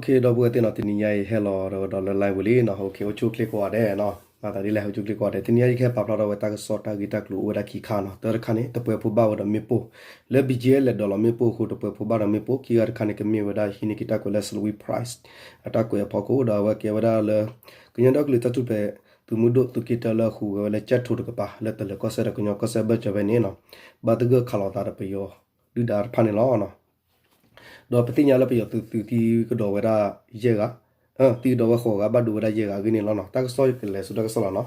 ဒီပုၢ်ဝဲၢ်သ့ၣ်နီၤ တနံၤညါအံၤဟဲလီၤဒီးလၢ live ဝံၤလံနီၤ, အိၣ်ဆူၣ်အိၣ်ချ့ကိးဂၤဒဲးနီၤ, မၤသးဒ်လဲၣ် အိၣ်ဆူၣ်အိၣ်ချ့ကိးဂၤဒဲး, တနံၤညါအံၤယကဟဲပာ်ဖျါထီၣ်ဝဲတၢ်ကစီၣ်တၢ်ဂ့ၢ်တၢ်ကျိၤအိၣ်ဝဲဒၣ်ခံခါနီၤ, တၢတခါန့ၣ် တပှဲၤဖိဘၣ်ဝဲဒီးမ့ၣ်ပိၢ်, လၢ ဘီၣ်ကၠံၣ်အဲၣ် လဲၤဒိးလီၤမ့ၣ်ပိၢ်အဃိ တပှဲၤဖိဘၣ်ဒီးမ့ၣ်ပိၢ်, ခံဂၤတခါန့ၣ် ကမ့ၢ်ဝဲဒၣ်ဟံးန့ၢ်က့ၤတၢ်ကွဲးလၢ စလဝံ price အတၢ်ကွဲးအဖီခိၣ် ဒီးအဝဲကဲဝဲဒၣ်လၢ ကညီဒီကလုာ်တၢ်ထူၣ်ဖျဲး သုးမုၢ်ဒိၣ်သုးက့တၢလၢအဟူးဂဲၤဝဲလၢကၠဲၣ်ထိၣ်တကပၤ လၢတလၢၤကီၢ်စဲၣ်ဒီးကညီကီၢ်စဲၣ်အဘၢၣ်စၢၤဖဲန့ၣ်နီၤ, ဘၣ်သဂၢၢ်ခးလိာ်သးဒီးပယီၤဒုၣ်ဒါတဖၣ်န့ၣ်လီၤ. ဒီးပသ့ၣ်ညါလၢပယီၤသုးသံကဒီးဝဲဒၣ်ယဲၢ်ဂၤ, သံကဒီးဝဲဃိးဂၤ ဘၣ်ဒိဝဲဒၣ်ယဲၢ်ဂၤအဂ့ၢ်န့ၣ်လီၤနီၤ, တၢ်ကစီၣ်ကလဲၤဆူတၢ်ကစီၣ်လီၤနီၤ,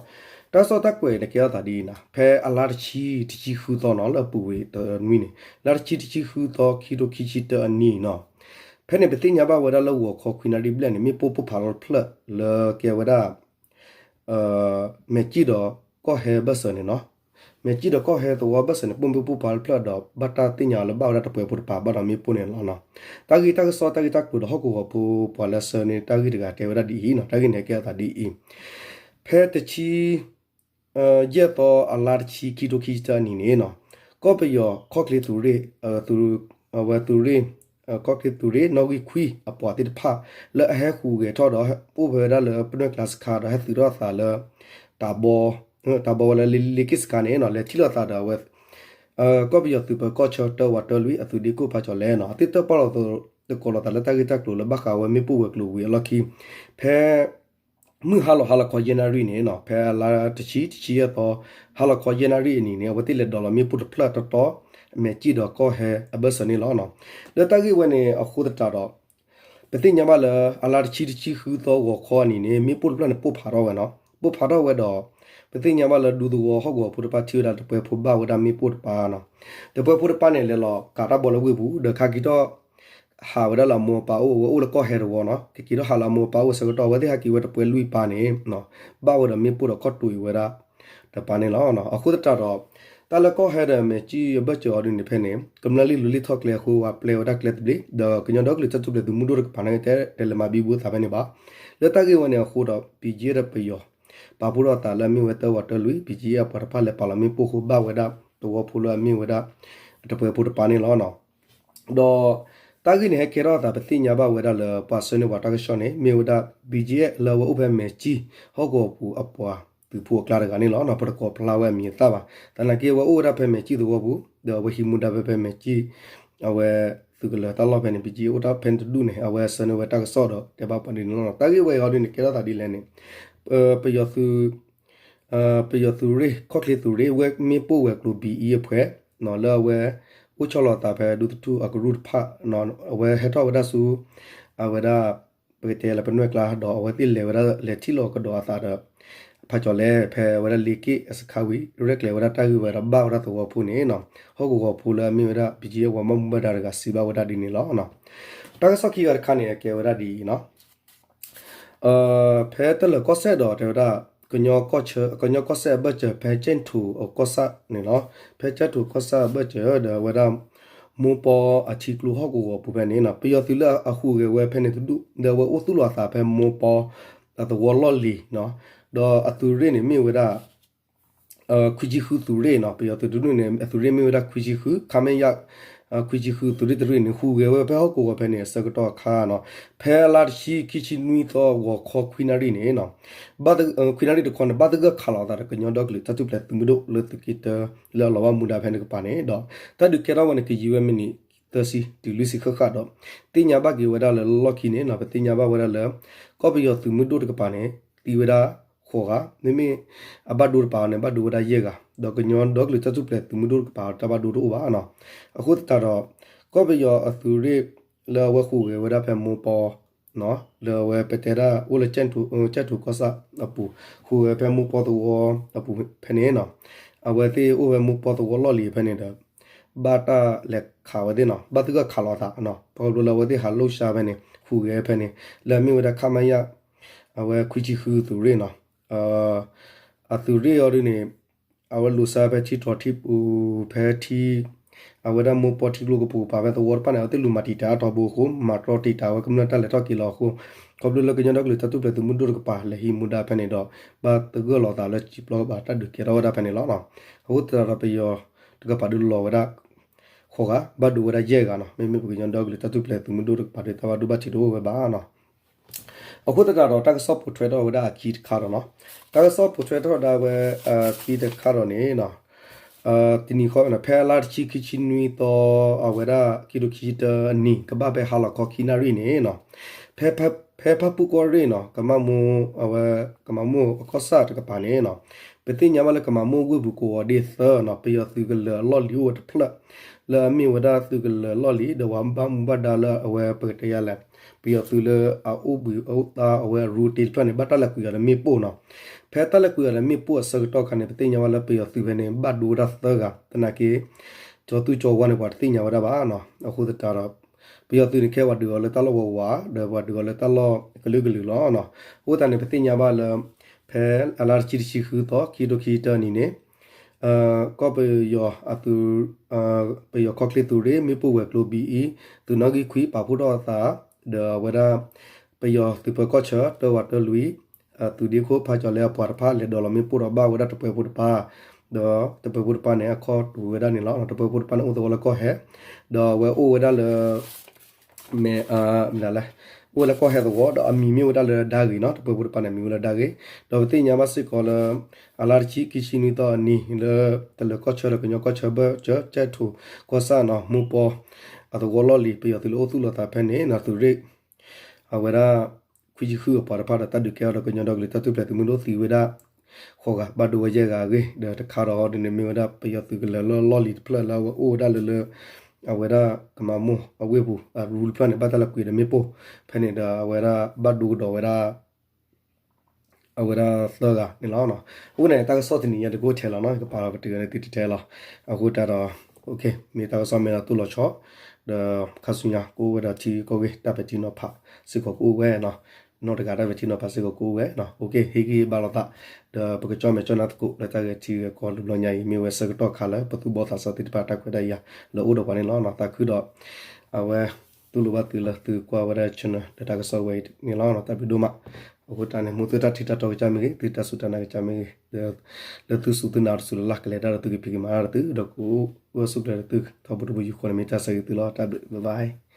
တၢ်ကစီၣ်တၢ်ကွဲးန့ၣ်ကဲထီၣ်သးဒ်အံၤနီၤ, ဖဲအလါတဆံ တဆံဃုသီနီၤ လၢအပူၤကွံာ်တနွံန့ၣ် လါတဆံ တဆံဃုသီ ခံထိခံဆံတၢအနံၤနီၤ, ဖဲန့ၣ် ပသ့ၣ်ညါဘၣ်ဝဲဒၣ်လၢဂီၤခီခွံနၣ်ရံၣ်ဘျဲၣ်န့ၣ် မ့ၣ်ပိၢ်ပိၢ်ဖးထီၣ်တဖျၢၣ်လၢကဲဝဲဒၣ် မဲာ်ကၠံၣ်ဒီးကီၢ်ဟဲအဘၢၣ်စၢၤန့ၣ်နီၤ, မဲာ်ကၠံၣ်ဒီးကီၢ်ဟဲသဝီအဘၢၣ်စၢၤန့ၣ် ပိၢ်မ့ၣ်ပိၢ်ပိၢ်ဖးထီၣ်တဖျၢၣ်ဒီး ဘၣ်တၢ်သ့ၣ်ညါလၢဘၣ်ဝဲဒၣ်တပှဲၤဖိတပၤဘၣ်ဒီးမ့ၣ်ပိၢ်န့ၣ်လီၤနီၤ, တၢ်ဂ့ၢ်တၢ်ကစီၣ်တၢ်ဂ့ၢ်တၢ်ကျိၤဒီးဟီၣ်ကဝီၤဖိပှၤလၢဆှၢန့ၢ်တၢ်ဂ့ၢ်တဂၤတဲဝဲဒၣ်ဒ်အံၤနီၤ, တၢ်ဂ့ၢ်န့ၣ်ကဲထီၣ်သးဒ်အံၤ, ဖဲတဆံ ယဲၢ်သီအလါတဆံ ခံထိခံဆံတၢအနံၤန့ၣ်နီၤ, ကီၢ်ပယီၤခီၣ်ချ့သုးရ့ၣ်, အဝဲသုးရ့ၣ်, ခီၣ်ချ့သုးရ့ၣ် နီၣ်ဂံၢ်ခွံအပှၤသ့ၣ်တဖၣ် လၢအဟဲဟူးဂဲၤထီၣ်ဒီးအိၣ်ဖဲဝဲဒၣ်လၢပနွဲၢ်ကျါစခါဒီးဟဲသုးထီၣ်အသးလၢ တၢ်ဘီ, တၢ်ဘီဝဲလၢလ့က့ၣ်စခါန့ၣ်နီၤ လဲၤထံၣ်လိာ်သးဒီးအဝဲ ကီၢ်ပယီၤသုးပၢၤကီၢ်ဆၢတၢဝးတၢလွံၢ်အသုးဒ့ကိၣ်ဖးကၠီၤလဲၣ်နီၤ အသ့ၣ်တၢၣ်ပီၣ်လီၤသကိးလိာ်သးလၢတၢ်ဂ့ၢ်တၢ်ကျိၤလၢဘၣ်ဃးဝဲမ့ၣ်ပိၢ်ဝဲၤကျိၤဝံၤအလီၢ်ခံ ဖဲ မုၢ်ဟါလီၤဟါလီၤခီယဲၢ်နၣ်ရံၣ်န့ၣ်နီၤ ဖဲအလါတဆံ တဆံယဲၢ်သီ ဟါလီၤခီယဲၢ်နၣ်ရံၣ်အနံၤန့ၣ် အဝဲသ့ၣ်လဲၤဒိးလီၤမ့ၣ်ပိၢ်တဖျၢၣ်တီတီ မဲာ်ကၠံၣ်ဒီးကီၢ်ဟဲအဘၢၣ်စၢၤန့ၣ်လီၤ. လၢတၢ်ဂ့ၢ်ဝဲန့ၣ်အဃိသတးဒီး ပသ့ၣ်ညါဘၣ်လၢ အလါတဆံ တဆံဃုသီ ဂီၤခီအနံၤန့ၣ် မ့ၣ်ပိၢ်တဖျၢၣ်န့ၣ်ပိၢ်ဖးထီၣ်ဝဲနီၤ ပိၢ်ဖးထီၣ်ဝဲဒီး ပသ့ၣ်ညါဘၣ်လၢဒူသဝီဟီၣ်ကဝီၤဖိတဖၣ်ထံၣ်ဝဲဒၣ်တပှဲၤဖိဘၣ်ဝဲဒၣ်မ့ၣ်ပိၢ်တပၤနီၤ တပှဲၤဖိတပၤန့ၣ် လဲၤလီၤကးတၢ်ဘီလၢဝ့ၢ်ပူၤ ဒီးခါက့ၤထီၣ် ဟးဝဲဒၣ်လၢအမိၢ်အပၢ်အိၣ် အဝဲအိၣ်လၢကီၢ်ဟဲတဝီနီၤ ကက့ၤထီၣ်ဟးလၢအမိၢ်အပၢ်အိၣ်အဆၢကတီၢ် အဝဲသ့ၣ်ဟဲက့ၤဝဲတပှဲၤလွံၢ်ပၤန့ၣ် ဘၣ်ဝဲဒီးမ့ၣ်ပိၢ်ဒီးကီၢ်တိာ်အံၤဝဲဒၣ် တပၤန့ၣ်လီၤ. အဃိသတးဒီး တၢ်လၢကီၢ်ဟဲဒီးမဲာ်ကၠံၣ်အဘၢၣ်စၢၤအီၤဒ်န့ၣ်ဖဲန့ၣ် ကမျၢၢ်လံၣ်လူၤလံၣ်ထီၣ်ကျဲအဃိ ဝဲပျဲဝဲဒၣ်ကျဲသဘျ့ ဒီးကညီဒီကလုာ်တၢ်ထူၣ်ဖျဲးသုးမုၢ်ဒိၣ်တကပၤန့ၣ် တဲတဲလဲၤမၤဘံဘူသးဖဲန့ၣ်ဘၣ်. လၢတၢ်ဂ့ၢ်ဝဲန့ၣ်အဃိဒီး ဘီၣ်ကၠံၣ်ဒီးပယီၤ ပာ်ဖှိၣ်ထီၣ်သးလၢအမ့ၢ်ဝဲတၢဝးတၢလွံၢ် ဘီၣ်ကၠံၣ်အပှၤတဖၣ်လဲၤပာ်လီၤမ့ၣ်ပိၢ်အဃိ ဘၣ်ဝဲဒၣ်သဝီဖိလၢအမ့ၢ်ဝဲဒၣ် တပှဲၤဖိတပၤန့ၣ်လီၤ. ဒီးတၢ်ဂ့ၢ်န့ၣ်ဟဲကဲထီၣ်အသး ပသ့ၣ်ညါဘၣ်ဝဲဒၣ်လၢပှၤဆှၢန့ၢ်ပှၤတၢ်ကစီၣ်န့ၣ် မ့ၢ်ဝဲဒၣ် ဘီၣ်ကၠံၣ် လၢအဝဲအိၣ်ဖဲမဲာ်ကၠံၣ် ဟီၣ်ကဝီၤပူၤအပှၤသုးဖိအကျါတဂၤန့ၣ်လီၤ. ပတကိးဖျါဝဲအမံၤအသၣ်ဘၣ်. သနာ်က့အဝဲအိၣ်ဝဲဒၣ်ဖဲမဲာ်ကၠံၣ်သဝီပူၤ ဒီးအဝဲဟံးမူဒါဖဲဖဲမဲာ်ကၠံၣ် အဝဲသုးကလၢၤတၢ်လီၢ်ဖဲန့ၣ် ဘီၣ်ကၠံၣ်အိၣ်တၢ်ဖဲန့ၣ်တဒူၣ်န့ၣ် အဝဲဆှၢန့ၢ်ဝဲတၢ်ကစီၣ်ဒီးတဲဘၣ်ပှၤဒ်န့ၣ်လီၤ. တၢ်ဂ့ၢ်ဝဲအံၤအီၤဒ်န့ၣ် ကဲထီၣ်သးဒ်လဲၣ်န့ၣ် ပယီၤသုး ပယီၤသုးရ့ၣ် ခီၣ်ချ့သုးရ့ၣ် ဝဲမ့ၣ်ပိၢ်ဝဲၤကျိၤ ဘီၣ်ကၠံၣ်အဖှဲး လၢအဝဲ အိၣ်ဆီလီၤသးဖဲဒူသထူၣ်အကရူၢ်တဖၣ် အဝဲဟဲထီၣ်ဝဲဒၣ်ဆူ အဝဲဒၣ် ပကတဲလၢပနွဲၢ်ကျါဒီး အဝဲသ့ၣ်လဲၤဝဲဒၣ်လဲၤထံၣ်လိာ်ကဒီးအသးဒီး ဖးကၠီၤလဲၣ် ဖဲဝဲဒၣ်လ့က့ၣ်အစခါဝံၤ ရဲၣ်ကျဲၤဝဲဒၣ်တၢ်ဂ့ၢ်ဝဲဒီးဘၣ်ဝဲဒၣ်သဝီဖိန့ၣ်နီၤ ဟီၣ်ကဝီၤဖိလၢအမ့ၢ်ဝဲဒၣ် ဘီၣ်ကၠံၣ် အပှၤဘၣ်မူဘၣ်ဒါတဂၤစံးဘၣ်ဝဲဒၣ်ဒ်န့ၣ်လီၤ. တၢ်ကစီၣ်ခံဂၤတခါန့ၣ် အကဲဝဲဒၣ်ဒ်အံၤနီၤ ဖဲတလၢၤကီၢ်စဲၣ်ဒီးတဲဝဲဒၣ် ကညီကီၢ်စဲၣ်အဘၢၣ်စၢၤ ဖဲကၠဲၣ်ထိၣ်အကီၢ်ဆၣ်န့ၣ်လီၤ. ဖဲကၠဲၣ်ထိၣ်ကီၢ်ဆၣ်အဘၢၣ်စၢၤဒီးဝဲဒၣ် မိၢ်ပီအထံကျိဟီၣ်ကဝီၤပူၤဖဲန့ၣ်နီၤ ပယီၤသုးလၢအဟူးဂဲၤဝဲဖဲန့ၣ်တဒူၣ် ဒီးအဝဲအိၣ်သူၣ်လီၤအသးဖဲမိၢ်ပီအသဝီလီၢ်လံၤနီၤ ဒီးအသုးရ့ၣ်န့ၣ်မ့ၢ်ဝဲဒၣ် ခွံဆံဃုသုးရ့ၣ်နီၤ ပယီၤသုးတဒူၣ်န့ၣ် အသုးရ့ၣ်မ့ၢ်ဝဲဒၣ်ခွံဆံဃု ခမရ ခွံဆံဃုသုးရ့ၣ်တရ့ၣ်န့ၣ် ဟူးဂဲၤဝဲဖဲဟီၣ်ကဝီၤဖဲန့ၣ် အဆၢကတီၢ်အခါနီၤ ဖဲလါတဆံ ခံဆံနွံသီ ဂီၤခီခွံနၣ်ရံၣ်န့ၣ်နီၤ ဘၣ် ခွံနၣ်ရံၣ်တခီန့ၣ် ဘၣ်သဂၢၢ်ခးလိာ်အသးဒီးကညီဒီကလုာ်တၢ်ထူၣ်ဖျဲးသုးမုၢ်ဒိၣ်လၢသုးက့တၢ လၢအလီၤဘၣ်မူဒါဖဲန့ၣ်တကပၤန့ၣ်ဒီး တၢ်ဒုးကဲထီၣ်ဝဲန့ၣ် ကယံာ်ဝဲမံးနံးသၢဆံ တုၤလွံၢ်ဆံဃၣ်ဃၣ်ဒီး သ့ၣ်ညါဘၣ်က့ၤဝဲဒၣ်လၢလီၢ်ခံန့ၣ်နီၤ ပသ့ၣ်ညါဘၣ်ဝဲဒၣ်လၢ ကီၢ်ပယီၤသုးမုၢ်ဒိၣ်တကပၤန့ၣ် သံဝဲဒၣ်ဃိးဂၤ မ့မ့ၢ်အဘၣ်ဒိတပၤန့ၣ် ဘၣ်ဒိဝဲဒၣ်ယဲၢ်ဂၤ ဒီးကညီဒီကလုာ်တၢ်ထူၣ်ဖျဲးသုးမုၢ်ဒိၣ်တကပၤတၢ်ဘၣ်ဒိတအိၣ်ဘၣ်နီၤ အဃိသတးဒီး ကီၢ်ပယီၤအသုးရ့ၣ်လၢအဝဲဟူးဂဲၤဝဲဒၣ်ဖဲမိၢ်ပီ လၢအဝဲပတဲဒၣ်အိၣ်လၢ ကၠဲၣ်ထိၣ်ကီၢ်ဆၣ်အပူၤ ဟူးဂဲၤဖဲမိၢ်ပီသဝီအပူၤဖဲန့ၣ်နီၤ အဝဲသ့ၣ်အိၣ်ဖဲမိၢ်ပီသဝီလီၢ်လံၤဖဲန့ၣ်ဒီး ဘၣ်တၢ်လဲၤခးဝဲသ့ၣ်နီၤ ဘၣ်သဂၢၢ်ခးလိာ်အသးနီၤ ခီဖျိလၢအဝဲသ့ၣ်ဟးလိၣ်ရှါဖဲန့ၣ် ဟူးဂဲၤဖဲန့ၣ် လၢအမ့ၢ်ဝဲဒၣ် ခမရ အဝဲခွံဆံဃုသုးရ့ၣ်နီၤ အသုးရ့ၣ်အီၤဒ်န့ၣ် အဝဲလိာ်စါဖဲထံထီၣ်ထံပူၤ ဖဲထံ အဝဲဒၣ်မိၢ်ပီထံကျိကပူၤကပၤဖဲသဝီတဖၣ်န့ၣ် အဝဲသ့ၣ်လူၤမၤတံာ်တာ်အါထီၣ်ဘိအဃိ မၤတြီတံာ်တာ်ဝဲကမျၢၢ်တၢ်လဲၤထီၣ်က့ၤလီၤအဃိ ခီဖျိလၢကညီဒီကလုာ်တၢ်ထူၣ်ဖျဲးသုးမုၢ်ဒိၣ်တကပၤ လဲၤဟံးမူဒါဖဲန့ၣ်ဒီး ဘၣ်သဂၢၢ်လိာ်သးလၢစံာ်ပျီကပၤ တၢ်ဒုးကဲထီၣ်ဝဲဒၣ်ဖဲန့ၣ်လီၤ. အဃိသတးဒီးပယီၤတကပၤဒုးလီၤဝဲဒၣ် ဃိးဂၤ ဘၣ်ဒိဝဲဒၣ်ယဲၢ်ဂၤနီၤ မ့မ့ၢ်ပကညီဒီကလုာ်တၢ်ထူၣ်ဖျဲးသုးမုၢ်ဒိၣ်တကပၤဒီး တၢ်ဘၣ်ဒိဘၣ်ထံးတအိၣ်ဝဲဘၣ်နီၤ အဃိသတးဒီး တၢ်ကစီၣ်ပိာ်ထွဲထီၣ်ဝဲဒၣ်အခံတခါဒီးနီၤ, တၢ်ကစီၣ်ပိာ်ထွဲထီၣ်ဒၣ်ဝဲအခံတခါဒီးန့ၣ် တနံၤဃီ ဖဲလါတဆံခံဆံနွံသီ အဝဲဒၣ်ခံကထိခံဆံတၢအနံၤ ကဘၣ်ဖဲဟါလီၤခီခံနၣ်ရံၣ်န့ၣ်နီၤ, ဖဲ ဖဲဖၣ်ပူၣ်ကီၢ်ရ့ၣ်နီၤ ကမၤမိၢ် အဝဲ ကမၤမိၢ်အကီၢ်ဆၣ်တကပၤန့ၣ်နီၤ, ပသ့ၣ်ညါဘၣ်လၢကမၤမိၢ်ဝ့ၢ်ပူၤကဝီၤဒ့သၢနီၤ ပယီၤသုးကလၢၤအလီၢ်လံၤအိၣ်ဝဲတဖျၢၣ် လၢအမ့ၢ်ဝဲဒၣ်သုးကလၢၤလီၢ်လံၤ ဒီးပှၤဘၣ်မူဘၣ်ဒါလၢအဝဲပကတဲယၤလဲၣ် ပယီၤသုးလၢအအိၣ်ဘှံးအအိၣ်သါအဝဲအရူတ့တဖျၢၣ်န့ၣ် ဘၣ်တၢ်လဲၤကွံာ်အီၤဒီးမ့ၣ်ပိၢ်နီၤ, ဖဲတၢ်လဲၤကွံာ်အီၤဒီးမ့ၣ်ပိၢ်အဆၢကတီၢ်ခါန့ၣ် ပသ့ၣ်ညါဘၣ်လၢပယီၤသုးဖဲန့ၣ် ဘၣ်ဒိဝဲဒၣ်သၢဂၤ သနာ်က့ ကၠီၤသူကၠီၤဝါန့ၣ် ပှၤတသ့ၣ်ညါဝဲဒၣ်ဘၣ်နီၤ, အဃိသတးဒီး ပယီၤသုးန့ၣ်ခဲပှၤဒုးအီၤလၢတၢ်လီၢ်ဝးဝး ဒီးပှၤဒုးအီၤလၢတၢ်လီၢ်ကလုာ်ကလုာ်လီၤနီၤ, အဃိသတးန့ၣ် ပသ့ၣ်ညါဘၣ်လၢ ဖဲအလါတဆံတဆံဃုသီ ခံကထိခံဆံတၢအနံၤန့ၣ် ကီၢ်ပယီၤအသုး ပယီၤခီၣ်ချ့သုးရ့ၣ် မ့ၣ်ပိၢ်ဝဲၤကျိၤဘံအံၤ သုးနီၣ်ဂံၢ်ခွံပာ်ဖှိၣ်ထီၣ်အသး ဒီးအဝဲဒၣ် ပယီၤသုးပၢၤကီၢ်ဆၢ တၢဝးတၢလွံၢ် သုးဒ့ခိၣ်ဖးကၠီၤလဲအပှၤတဖၣ် လဲၤဒိးလီၤမ့ၣ်ပိၢ်ဒီးဘၣ်ဝဲဒၣ်တပှဲၤဖိတပါ ဒီးတပှဲၤဖိတပါန့ၣ် အခီၣ်တူာ်ဝဲဒၣ်န့ၣ်လီၤ. တပှဲၤဖိတပါန့ၣ်အိၣ်သဝီလၢကီၢ်ဟဲ ဒီးအဝဲအိၣ်ဝဲဒၣ်လၢ မ့ၢ် မနုၤလဲၣ် အိၣ်ဝဲလၢကီၢ်ဟဲသဝီ ဒီးအမံၤမ့ၢ်ဝဲဒၣ်လၢဒၣ်ဂ့ၤနီၤ, တပှဲၤဖိတပါန့ၣ် အမံၤဝဲလၢဒၣ်ဂ့ၤ, ဒီးပသ့ၣ်ညါဘၣ်စ့ၢ်ကီးလၢ အလါတဆံခံဆံနွံသီအနံၤ လၢတလၢၤကီၢ်ဆၢဒီးကညီကီၢ်ဆၢဘၢၣ်စၢၤ ကၠဲၣ်ထိၣ်ကီၢ်ဆၣ်နီၤ မိၢ်ပီ အသဝီလီၢ်လံၤ ပယီၤသုးလၢအိၣ်သူၣ်လီၤသးဖဲန့ၣ်နီၤ သုးရ့ၣ် အဝဲဒၣ် ခွံဆံဃုအပှၤတဖၣ်ဒီး တၢ်ဒုးကဲထီၣ်ဒီးကညီဒီကလုာ်တၢ်ထူၣ်ဖျဲးသုးမုၢ်ဒိၣ်သံဝဲဒၣ် ဃိးဂၤ ဘၣ်ဒိဝဲယဲၢ်ဂၤအဂ့ၢ် ဒီးတခါဒီးဟီဒ်န့ၣ် မ့ၢ်ဝဲဒၣ်ပယီၤသုးကလၢၤလၢလီၢ်လံၤတဖျၢၣ်လၢအဝဲအိၣ်ဝဲဒၣ်လၢလၢ အဝဲဒၣ်ကမၤမိၢ်အဝ့ၢ်ပူၤ အရူတဖျၢၣ်န့ၣ် ဘၣ်တၢ်လဲၤကွံာ်ဒီးမ့ၣ်ပိၢ် ဖဲန့ၣ်ဒီးအဝဲဒၣ်ဘၣ်ဒိကဒီးဝဲဒၣ် အဝဲဒၣ်သၢဂၤန့ၣ်လီၤ. အဃိန့ၣ် တၢ်ကစီၣ်တနံၤညါတကအိၣ်ထဲလီၤနီၤ, ကပာ်လီၤပတုာ်န့ၣ်သုတထဲလီၤ. အဃိတၢ်ဒီး မ့ၢ်တၢ်ကစီၣ်မ့ၢ်ဒီးသိၣ်လီၤဆီ ဒီးခါဆူညါကအိၣ်ဝဲဒီးထံကီၢ်ဂ့ၢ် တၢ်ပဲာ်ထံနီၤဖးစ့ၢ်ကီးကအိၣ်ဝဲနီၤ, နီၢ်တဂၤတၢ်ပဲာ်ထံနီၤဖးစ့ၢ်ကီးကအိၣ်ဝဲနီၤ, ဟ့ၣ်ဂံၢ်ဘါလိာ်သး ဒီးပကကၠီၣ်မဲာ်ကၠီၣ်နါသကိးလၢတၢ်ဂဲၤထံဂဲၤကီၢ်လၢဘျီညါအံၤ မ့ၢ်ဝဲဆၢကတီၢ်ခါလၢပသူၣ်ဘီၣ်သးစၢ်သ့ၣ်တဖၣ်တၢ်ခွဲးတၢ်ယာ်လၢအိၣ်ဒီးပှၤန့ၣ်လီၤ. သးခုဒီး အဝဲ တူၢ်လိာ်ဘၣ်သုလၢသုကွၢ်ဝဲဒၣ် channel လၢတၢ်ကစီၣ်ဝဲအံၤန့ၣ်လီၤ. တၢ်ဘျုးဒိၣ်မး. အဃိတၢ်န့ၣ် မ်သုတၢ်ထံၣ်တၢ်တီကစၢ်မ့ၢ်ဂ့ၤ, သုတၢ်စူၢ်တၢ်နာ်ကစၢ်မ့ၢ်ဂ့ၤ, လၢသုစူၢ်သုနာ်တစူၢ်လၢ်လၢ် ကလဲၤတၢ်ဒီးသုကဖံးကမၤတၢ်ဒီးသု ဒီးကအိၣ်ဂၢၢ်ဆိးကျၢၤဒီးသု ထီဘိတဘိယူၢ်ဃီန့ၣ် မ့ၢ်တၢ်ဆၢဂ့ၤသုလီၤ. တၢ်ဘျုး bye bye.